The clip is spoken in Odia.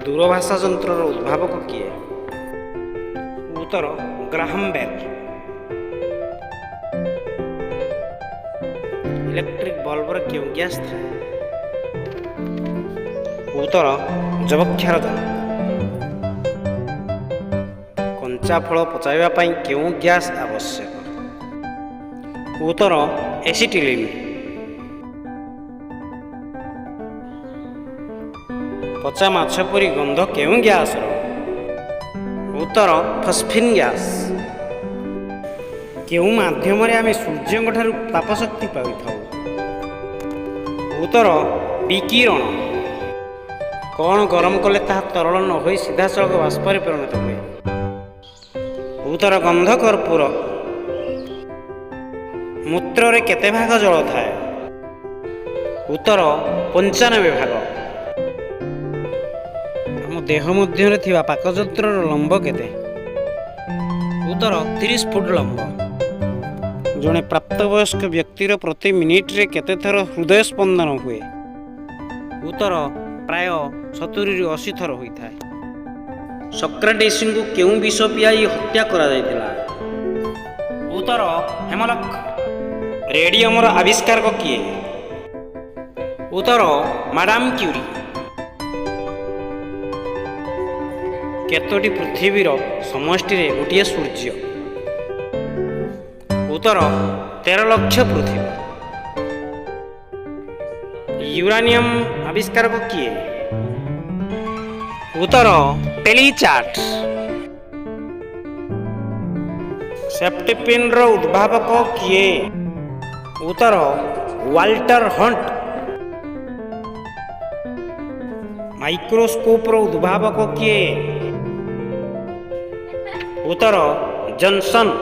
ଦୂରଭାଷା ଯନ୍ତ୍ରର ଉଦ୍ଭାବକ କିଏ? ଉତ୍ତର ଗ୍ରାହମ ବେଲ୍। ଇଲେକ୍ଟ୍ରିକ୍ ବଲ୍ବରେ କେଉଁ ଗ୍ୟାସ୍ ଥାଏ? ଉତ୍ତର ଯବକ୍ଷାରଜାନ। କଞ୍ଚା ଫଳ ପଚାଇବା ପାଇଁ କେଉଁ ଗ୍ୟାସ୍ ଆବଶ୍ୟକ? ଉତ୍ତର ଏସିଟିଲିନ୍। ପଚା ମାଛ ପରି ଗନ୍ଧ କେଉଁ ଗ୍ୟାସ୍ର? ଉତ୍ତର ଫସ୍ଫିନ୍ ଗ୍ୟାସ୍। କେଉଁ ମାଧ୍ୟମରେ ଆମେ ସୂର୍ଯ୍ୟଙ୍କ ଠାରୁ ତାପଶକ୍ତି ପାଇଥାଉ? ଉତ୍ତର ବିକିରଣ। କ'ଣ ଗରମ କଲେ ତାହା ତରଳ ନ ହୋଇ ସିଧାସଳଖ ବାଷ୍ପରେ ପରିଣତ ହୁଏ? ଉତ୍ତର ଗନ୍ଧ କର୍ପୂର। ମୂତ୍ରରେ କେତେ ଭାଗ ଜଳ ଥାଏ? ଉତ୍ତର 95 ଭାଗ। ଆମ ଦେହ ମଧ୍ୟରେ ଥିବା ପାକଯନ୍ତ୍ରର ଲମ୍ବ କେତେ? ଉତ୍ତର 30 ଫୁଟ ଲମ୍ବ। ଜଣେ ପ୍ରାପ୍ତବୟସ୍କ ବ୍ୟକ୍ତିର ପ୍ରତି ମିନିଟରେ କେତେ ଥର ହୃଦୟ ସ୍ପନ୍ଦନ ହୁଏ? ଉତ୍ତର ପ୍ରାୟ 70ରୁ 80 ଥର ହୋଇଥାଏ। ସକ୍ରାଟିସଙ୍କୁ କେଉଁ ବିଷ ପିଆଇ ହତ୍ୟା କରାଯାଇଥିଲା? ଉତ୍ତର ହେମଲକ୍। ରେଡ଼ିୟମର ଆବିଷ୍କାରକ କିଏ? ଉତ୍ତର ମାଡାମ କ୍ୟୁରି। କେତୋଟି ପୃଥିବୀର ସମଷ୍ଟିରେ ଗୋଟିଏ ସୂର୍ଯ୍ୟ? ଉତ୍ତର 13 ଲକ୍ଷ ପୃଥିବୀ। ୟୁରାନିୟମ ଆବିଷ୍କାରକ କିଏ? ଉତ୍ତର ପେଲିଚାଟ୍। ସେଫ୍ଟି ପିନ୍ର ଉଦ୍ଭାବକ କିଏ? ଉତ୍ତର ୱାଲ୍ଟର ହଣ୍ଟ। ମାଇକ୍ରୋସ୍କୋପର ଉଦ୍ଭାବକ କିଏ? ଉତ୍ତର ଜନସନ୍।